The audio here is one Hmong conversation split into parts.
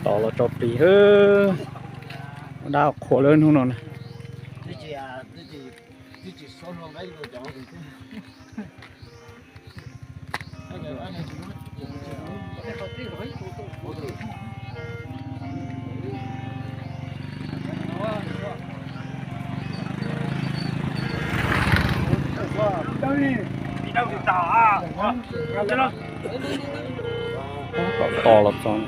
Tos los tso plis hwb. Dab qhuas lawm hnub no na. Tom los txog.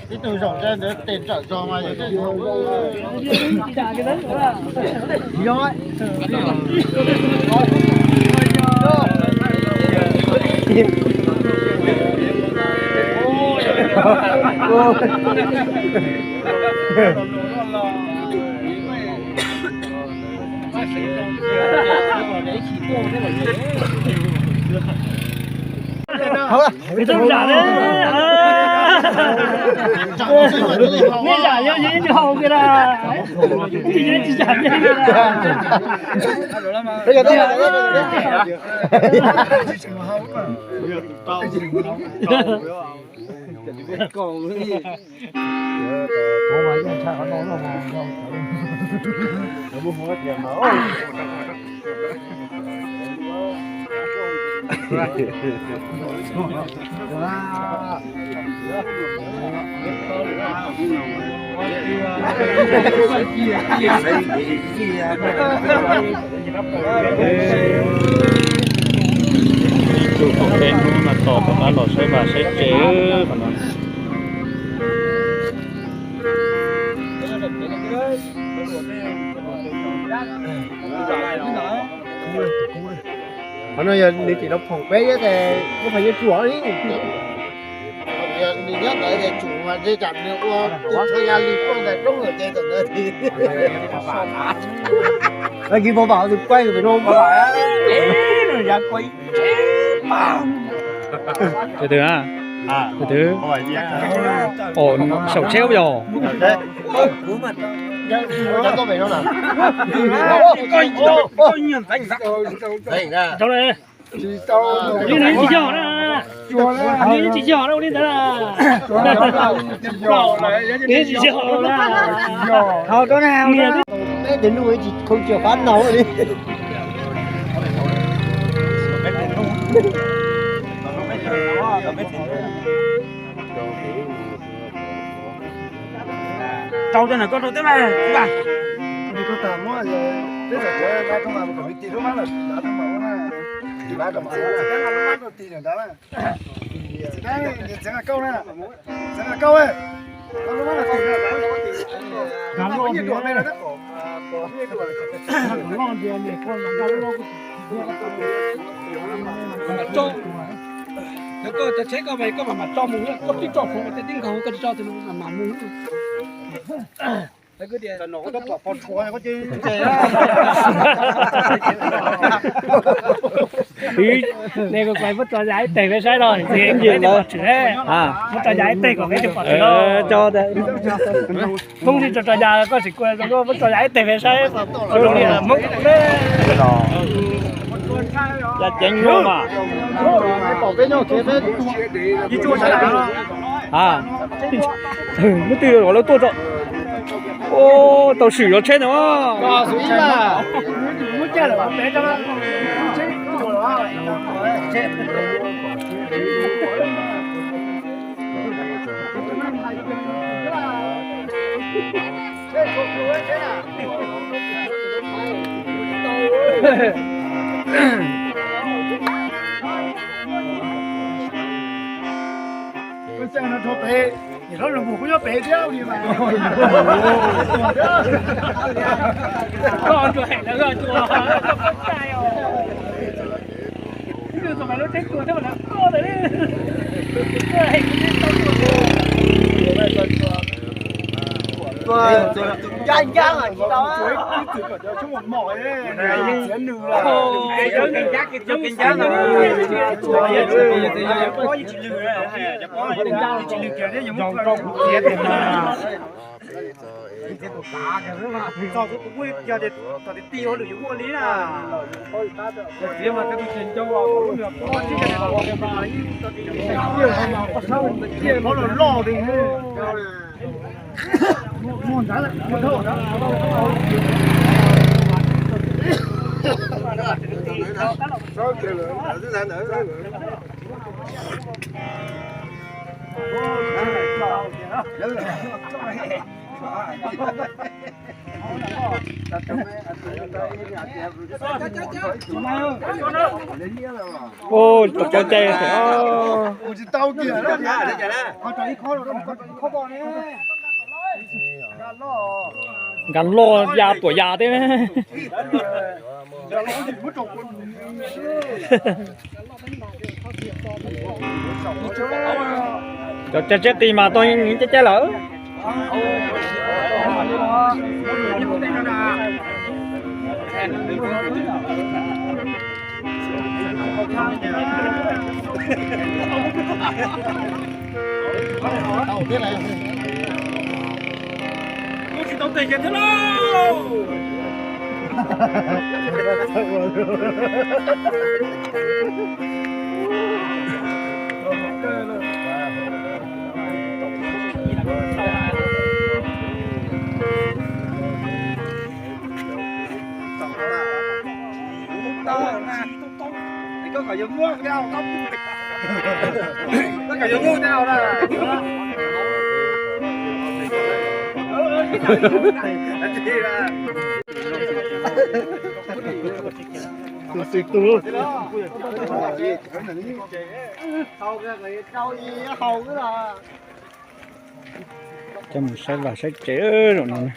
Ib tug zaum ntawd tes tsawm zog mas yog. Nej zam yog yeej hau kiag na, tsis zam yeej na. Ib tug tom peb hnub no tos tom qab los saib vaj saib tsev qhov no. Qhov no yog nws tseem los phoom peb thiab ces muab phav yeej tsuam li. Nws nyob ntawd ces tsum mas ntshe tsam nws ua tus txhua ya li tuaj ntawm roob lawm ces thaum ntawd. Kis pov pam tus quay pem no. Từ từ á. Từ từ. Ồ, sầu xéo rồi. Cháu này. Lý này chỉ cho đó. Lý chỉ cho đó, đi đó. Lý chỉ cho đó. Thôi, cái này không. Tết đến nuôi chỉ không chịu phát nấu đi. Rau cov ntawm koj rau teb mas, tib pas. Koj tas muab teb tawm cov kom kom li tis lub mab lawm, dav tau mas ua na. Tis lub mab kom ua na, tis lub mab kom tis lawm dav na. Txeev kauj na, txeev kauj, koj lub mab los tis na, dav na. Koj tsheb koj mas koj mam mam tso mus, koj twb tso hauv tej tib nkaug koj tsis tso tus mam mam mus. Twb, nej kuv kuv muab tso yas ib teg peb saib no, peb pom tshwm, muab tso yas ib teg kom peb thiaj pom tshwm no. Hmoob tsis tso tso yas, koj tsis kua, muab tso yas ib teg peb saib, zoo li Hmoob. Yaj ceev luaj mas. Muab twg los lawv tuaj tso. Ua tau swm los tsheb ntawd. Koj caij no rau pem, nim no los mus kuj nyob pem thiab li mas. Koj ntsuas heev lawm, koj ntsuas. Koj caij os. Twb txog mas lub tsheb tuag thiab mas lawv koj ntawd li. Koj heev li tau tuag. Ncab ncab mas tsis tau. Txog kuv kuj yog tias tom ti ti hauj lwm yuav muaj li na. Yog txiv mas txiv tus tsis ncau los tus lub nws pob tsis yog tias los ua mas ib tug txiv tiaj no mas pob sab ua txiv tiaj pob los loj li. Muaj ntawd muaj dhau ntawd. Ua, tus cov cai thiab. Nkag loj ya tuam ya thiab. Cov cai tseb qis mas tau nyiv cai cai lawm. Kuv tsis tau tes kiag thiab lauj. Koj kom yuav muab tau, koj kom yuav muab tau na. Tus xwm tus. Coj mus saib vaj saib tsev zaum no na.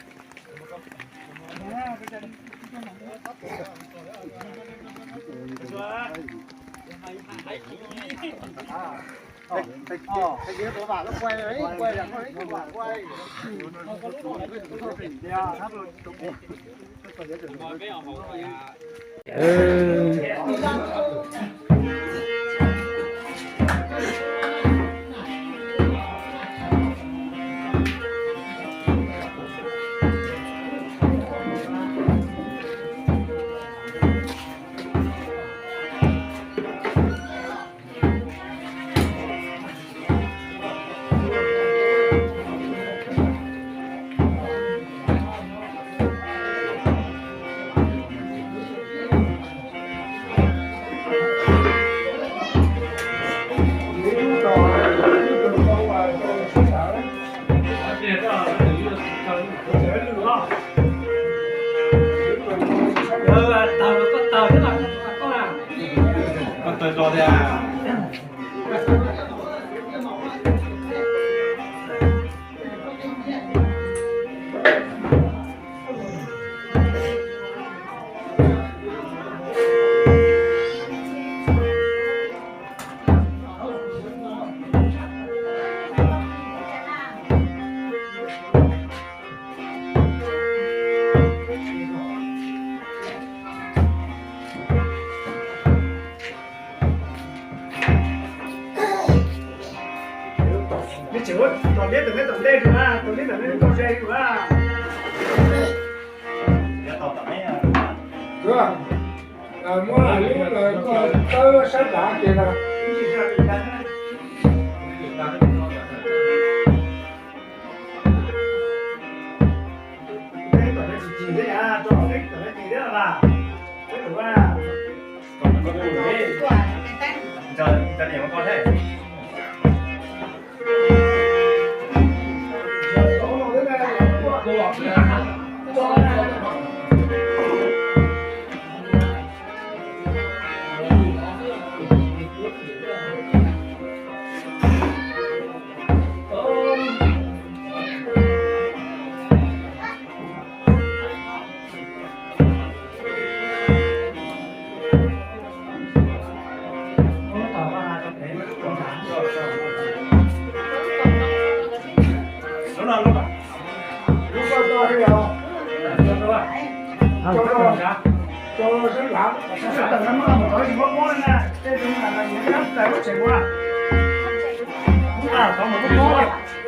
Neb tseem muab tus liab tom neb tom ntej tus na, tus liab tom neb tus ze tus na. Muab lub tawb sab nrad ces no. Rau, rau, rau, rau, rau, rau, rau, rau, rau, rau, rau, rau, rau, rau, rau,